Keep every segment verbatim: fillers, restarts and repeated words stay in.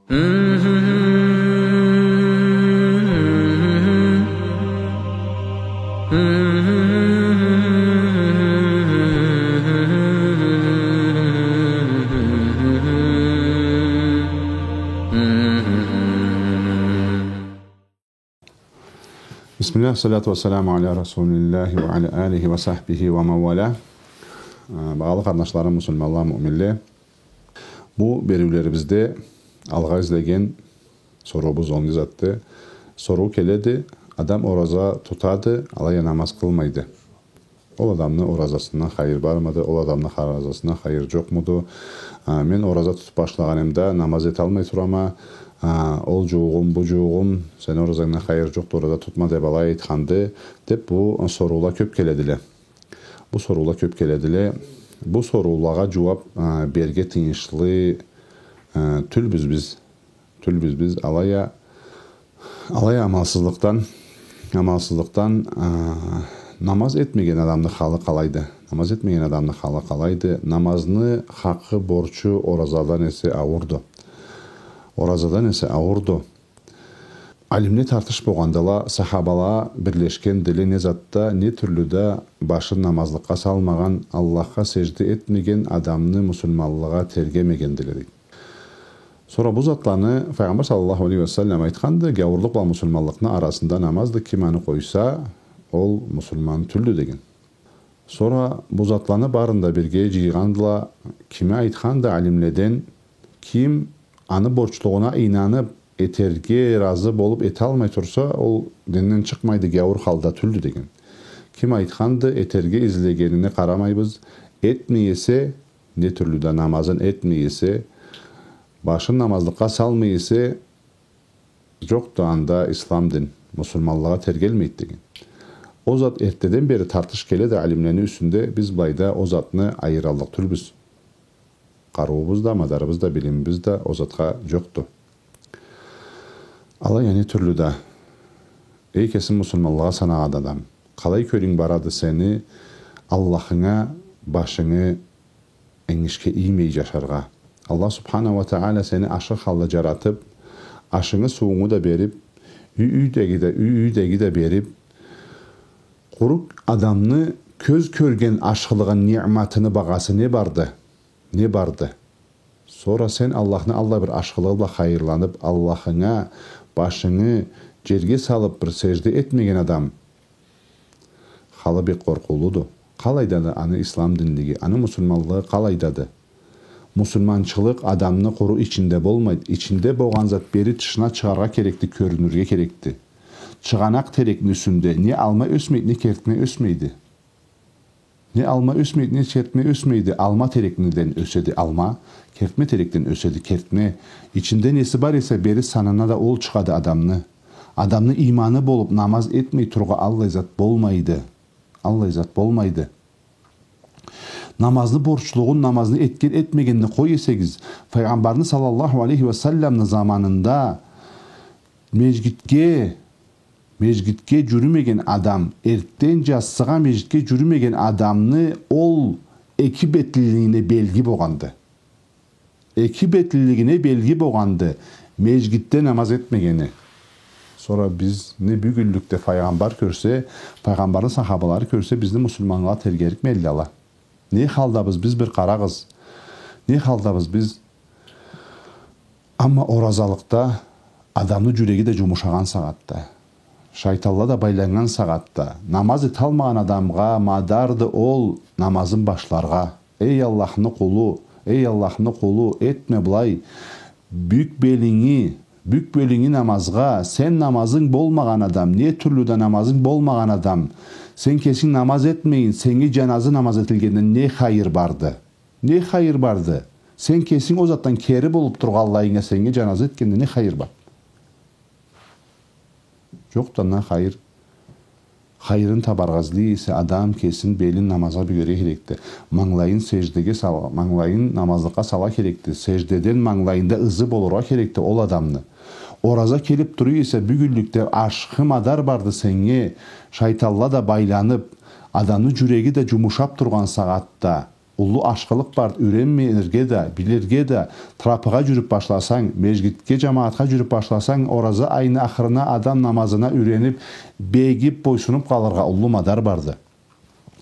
Бисмиллях, салату ва саламу аля расулиллях ва аля алихи ва сахбихи ва ман валя. Э, багъалы къарнашларым, муслиманла, муъминле. Бу бериулерибизде алгъа излеген соруубуз онг затды. Соруу келеди, адам ораза тутады, алай а намаз къылмайды. Ол адамны оразасындан хайыр бармыды, ол адамны оразасындан хайыр джокъмуду? А, мен ораза тутуп башлагъанымда намаз эталмай турама, а, ол джууугъум, бу джууугъум, сени оразангдан хайыр джокъду, ораза тутма деб алай айтханды, деб бу соруула кёб келедиле. Бу соруула кёб келедиле. Бу соруулагъа джууаб, а, берирге тыйыншлы, а, тюлбюз биз. Тюлбюз биз, алай а, алай а амалсызлыкъдан, амалсызлыкъдан, а, намаз этмеген адамны халы къалайды. Намаз этмеген адамны халы къалайды. Намазны хакъы, борчу оразадан эсе ауурду. Оразадан эсе ауурду. Алимле тартыш богъандыла, сахабала бирлешгендиле не затда, не тюрлю да башын намазлыкъгъа салмагъан, Аллахха сежде этмеген адамны муслиманлыгъы тергемегендиле, дейди. Сора бу затланы Файгъамбар саллаллаху алейхи ва саллам айтханды, гяуурлукъ бла муслиманлыкъны арасында намазды, ким аны къойса, ол муслиман тюлдю деген. Сора бу затланы барын да бирге джыйгъандыла, кими айтханды алимледен, ким аны борчлугъуна ийнаныб, этерге разы болуб, эталмай турса, ол динден чыкъмайды, гяуур халда тюлдю деген. Ким айтханды, этерге излегенине къарамайбыз, этмей эсе, не тюрлю да намазын этмей эсе, башын намазлыкъгъа салмай эсе, джокъду анда ислам дин, муслиманлыгъы тергелмейди деген. Ол зат эртдеден бери тартыш келеди алимлени юсюнде, биз былайда ол затны айыраллыкъ тюлбюз. Къарыуубуз да, мадарыбыз да, билимибиз да ол затха джокъду. Алай а не тюрлю да, эй, кесин муслиманлыгъа санагъан адам, къалай кёлюнг барады сени Аллахынга башынгы энгишге иймей джашаргъа? Аллах субханаху ва тагъала сени ашхы халда джаратыб, ашынгы, суунгу да бериб, юй-, юйдеги да, юй-, юйдеги да бериб, къуру адамны кёз кёрген ашхылыгъын, ниъматыны багъасы не барды? Не барды? Сора сен Аллахны аллай бир ашхылыгъы бла хайырланыб, Аллахынга башынгы джерге салыб, бир сежде этмеген адам халы бек къоркъуулуду. Къалайдады аны ислам динлиги, аны муслиманлыгъы къалайдады? Муслиманчылыкъ адамны къуру ичинде болмайды. Ичинде болгъан зат бери тышына чыгъаргъа керекди, кёрюнюрге керекди. Чыгъанакъ терекни юсюнде не алма ёсмейди, не кертме ёсмейди. Не алма ёсмейди, не кертме ёсмейди. Алма терекден ёседи алма, кертме терекден ёседи кертме. Ичинде неси бар эсе, бери санына да ол чыгъады адамны. Адамны иманы болуб, намаз этмей тургъа аллай зат болмайды. Аллай зат болмайды. Намазны борчлугъун, намазны этген-этмегенни къой эсегиз, Файгъамбарны саллаллаху алейхи ва салламны заманында межгитге, межгитге джюрюмеген адам, эртден джассыгъа межгитге джюрюмеген адамны ол эки бетлилигине белги болгъанды. Эки бетлилигине белги болгъанды межгитде намаз этмегени. Сора бизни бюгюнлюкде Файгъамбар кёрсе, Файгъамбарны сахабалары кёрсе, бизни муслиманлыгъы тергерикмелле ала? Не халдабыз биз, бир къарагъыз. Не халдабыз биз? Амма оразалыкъда адамны джюреги да джумушагъан сагъатда, шайтанла да байланнган сагъатда, намаз эталмагъан адамгъа мадарды ол намазын башларгъа. Эй Аллахны къулу, эй Аллахны къулу, этме былай. Бюк белинги, бюк белинги намазгъа, сен намазынг болмагъан адам, не тюрлю да намазынг болмагъан адам, сен кесинг намаз этмейин, сеннге джаназы намаз этилгенден не хайыр барды? Не хайыр барды? Сен кесинг ол затдан кери болуб тургъанлайынга сеннге джаназы этгенден не хайыр бар? Джокъду андан хайыр. Хайырын табаргъа излей эсе, адам кесин, белин намазгъа бюгерге керекди. Мангылайын сеждеге сал-, мангылайын намазлыкъгъа сала керекди. Сеждеден мангылайында ызы болургъа керекди ол адамны. Ораза келиб тура эсе, бюгюнлюкде ашхы мадар барды сеннге, шайтанла да байланыб, адамны джюреги да джумушаб тургъан сагъатда, Уллу ашхылыкъ барды, юренирге да, билирге да, тырапыгъа джюрюп башласанг, межгитге, джамагъатха джюрюп башласанг, ораза айны ахырына адам намазына юренип, бегип, бойсунуп къалыргъа уллу мадар барды.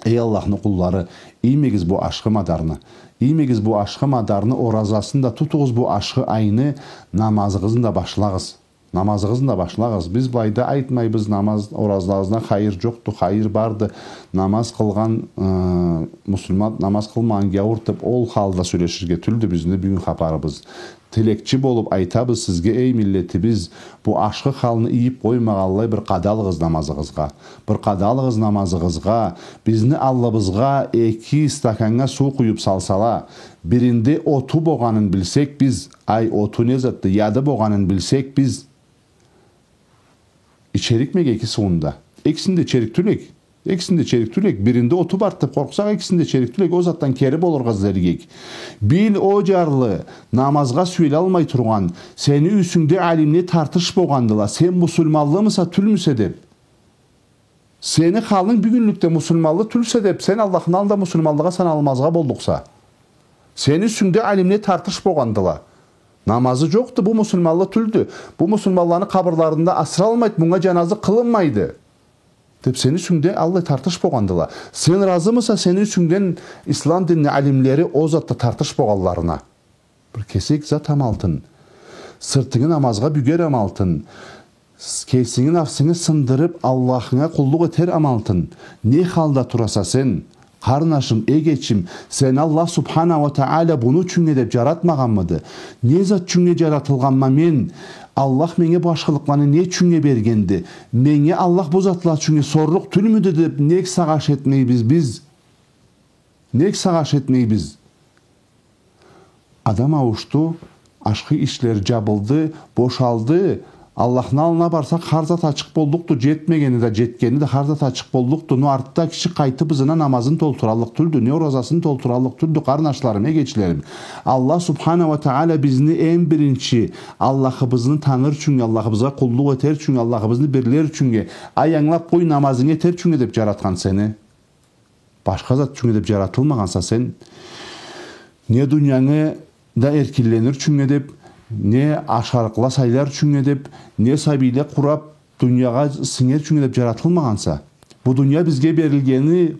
Эй Аллахны къуллары, иймегиз бу ашхы мадарны. Иймегиз бу ашхы мадарны, оразасын да тутугъуз бу ашхы айны, намазыгъызны да башлагъыз. Намазыгъызны да башлагъыз. Биз былайда айтмайбыз, намаз, оразаларына хайыр джокъду, хайыр барды. Намаз къылгъан, э, муслиман, намаз къылмагъан гяуурду деп ол халда сёлеширге тюлдю бизни бюгюн хапарыбыз. Тилекчи болуп айтабыз сизге, эй миллетибиз, бу ашхы халны ийип къоймагъанлай бир къадалыгъыз намазыгъызгъа. Бир къадалыгъыз намазыгъызгъа. Бизни аллыбызгъа эки стаканнга суу къуюп салсала, биринде оту богъанын билсек биз, ай, оту не затды, яды богъанын билсек биз, ичерикмек эки сууну да. Экисин да ичерик тюлек. Экисин да ичерик тюлек. Биринде оту барды деп къоркъсакъ, экисин да ичерик тюлек. Ол затдан кери болургъа излерик. Бил, о джарлы, намазгъа сюелалмай тургъан, сени юсюнгде алимле тартыш богъандыла, сен муслиманлымыса, тюлмюсе деп. Сени халынг бюгюнлюкде муслиманлы тюлсе деп, сен Аллахны аллында муслиманлыгъа саналмазгъа боллукъса. Сени юсюнгде алимле тартыш богъандыла. Намазы джокъду, бу муслиманлы тюлдю. Бу муслиманланы къабырларында асыралмайды, мунга джаназы къылынмайды. Деп сени юсюнгде аллай тартыш богъандыла. Сен ыразымыса сени юсюнгден ислам динни алимлери ол затда тартыш богъанларына? Бир кесек зат амалтын. Сыртынгы намазгъа бюгер амалтын. С-, кесинги нафсынгы сындырып, Аллахынга къуллукъ этер амалтын. Не халда тураса сен, къарнашым, эгечим, сени Аллах субхана уа тагъала муну ючюннге деп джаратмагъанмыды? Не зат ючюннге джаратылгъанма мен? Аллах меннге бу ашхылыкъланы не ючюннге бергенди? Меннге Аллах бу затла ючюннге сорлукъ тюлмюдю деп нек сагъыш этмейбиз биз? Нек сагъыш этмейбиз? Адам ауушду, ашхы ишлери джабылды, бошалды. Аллахны аллына барсакъ, хар зат ачыкъ боллукъду, джетмегени да, джетгени да, хар зат ачыкъ боллукъду. Но артда киши къайтып ызына намазын толтураллыкъ тюлдю, не оразасын толтураллыкъ тюлдю, къарнашларым, эгечлерим. Аллах субхана уа тагъала бизни эм биринчи Аллахыбызны таныр ючюннге, Аллахыбызгъа къуллукъ этер ючюннге, Аллахыбызны бирлер ючюннге, ай, ангылап къой, намазынгы этер ючюннге деп джаратхан сени. Башха зат ючюннге деп джаратылмагъанса сен, не дуниянгы да эркинленир ючюннге деп, не ашарыкъла сайлар ючюннге деп, не сабийле къурап, дуниягъа сингер ючюннге деп джаратылмагъанса. Бу дуния бизге берилгени,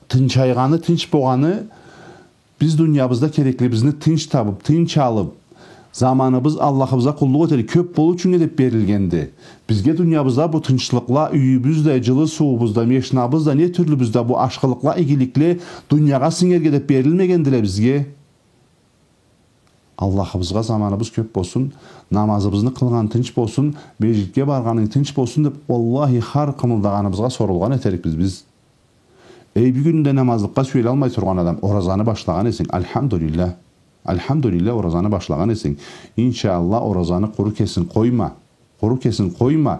тынчайгъаны, тынч богъаны, биз дуниябызда кереклибизни тынч табып, тынч алып, заманыбыз Аллахыбызгъа къуллукъ этерге кёп болур ючюннге деп берилгенди. Бизге дуниябызда бу тынчлыкъла, юйюбюз да, джылы сууубуз да, машинабыз да, не тюрлюбюз да, бу ашхылыкъла, игиликле дуниягъа сингерге деп берилмегендиле бизге. Аллахыбызгъа заманыбыз кёп болсун, намазыбызны къылгъаны тынч болсун, межгитге баргъанынг тынч болсун деп, уаллахи, хар къымылдагъаныбызгъа сорулгъан этерикбиз биз. Эй, бюгюн да намазлыкъгъа сюелалмай тургъан адам, оразаны башлагъан эсенг, альхамдулиллях. Альхамдулиллях, оразаны башлагъан эсенг. Иншааллах, оразаны къуру кесин къойма. Къуру кесин къойма.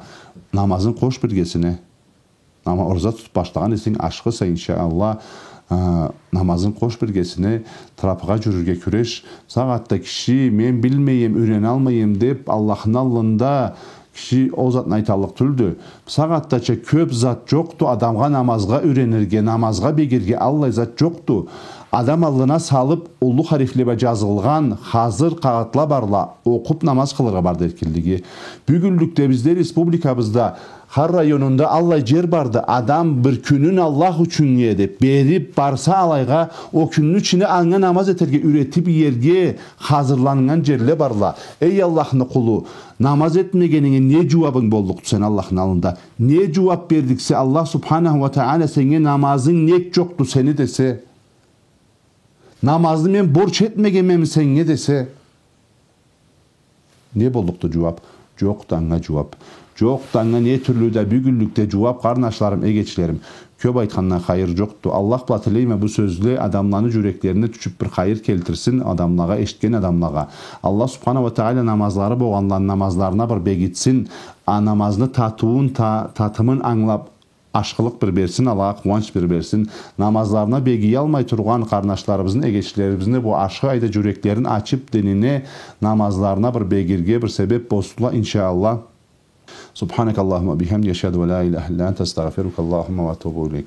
Намазын къош биргесине. Нама-, ораза тутуп башлагъан эсенг, ашхыса, иншааллах, а, намазын къош биргесине, тырапыгъа джюрюрге кюреш. Сагъатда киши, мен билмейме, юреналмайма деп, Аллахны аллында киши ол затны айталлыкъ тюлдю. Сагъатдача кёп зат джокъду, адамгъа намазгъа юренирге, намазгъа бегирге аллай зат джокъду. Адам аллына салып, уллу харифле бла джазылгъан, хазыр къагъытла барла, окъуп намаз къылыргъа барды эркинлиги. Бюгюнлюкде бизде республикабызда хар районунда аллай джер барды, адам бир кюнюн Аллах ючюннге деп берип барса алайгъа, о кюнню ичине анга намаз этерге юретип иерге хазырланнган джерле барла. Эй Аллахны къулу, намаз этмегенинге не джууабынг боллукъду сен Аллахны аллында? Не джууап бердиксе, Аллах субханаху уа тагъала сеннге намазынг нек джокъду сени десе, намазны мен борч этмегенмеми сеннге десе, не боллукъду джууап? Джокъду анга джууап. Джокъду анга не тюрлю да бюгюнлюкде джууап, къарнашларым, эгечлерим. Кёп айтхандан хайыр джокъду. Аллах бла тилейме, бу сёзле адамланы джюреклерине тюшюп бир хайыр келтирсин, адамлагъа, эшитген адамлагъа. Аллах субханаху уа тагъала намазлары богъанланы намазларына бир бегитсин. А намазны татыуун, та-, татымын ангылап, ашхылыкъ бир берсин, алагъа къууанч бир берсин. Намазларына бегиялмай тургъан къарнашларыбызны, эгечлерибизни бу ашхы айда джюреклерин ачып, динине, намазларына бир бегирге бир себеп болсунла, иншааллах. سبحانك اللهم وبحمدك، أشهد أن لا إله إلا أنت، أستغفرك اللهم وأتوب إليك.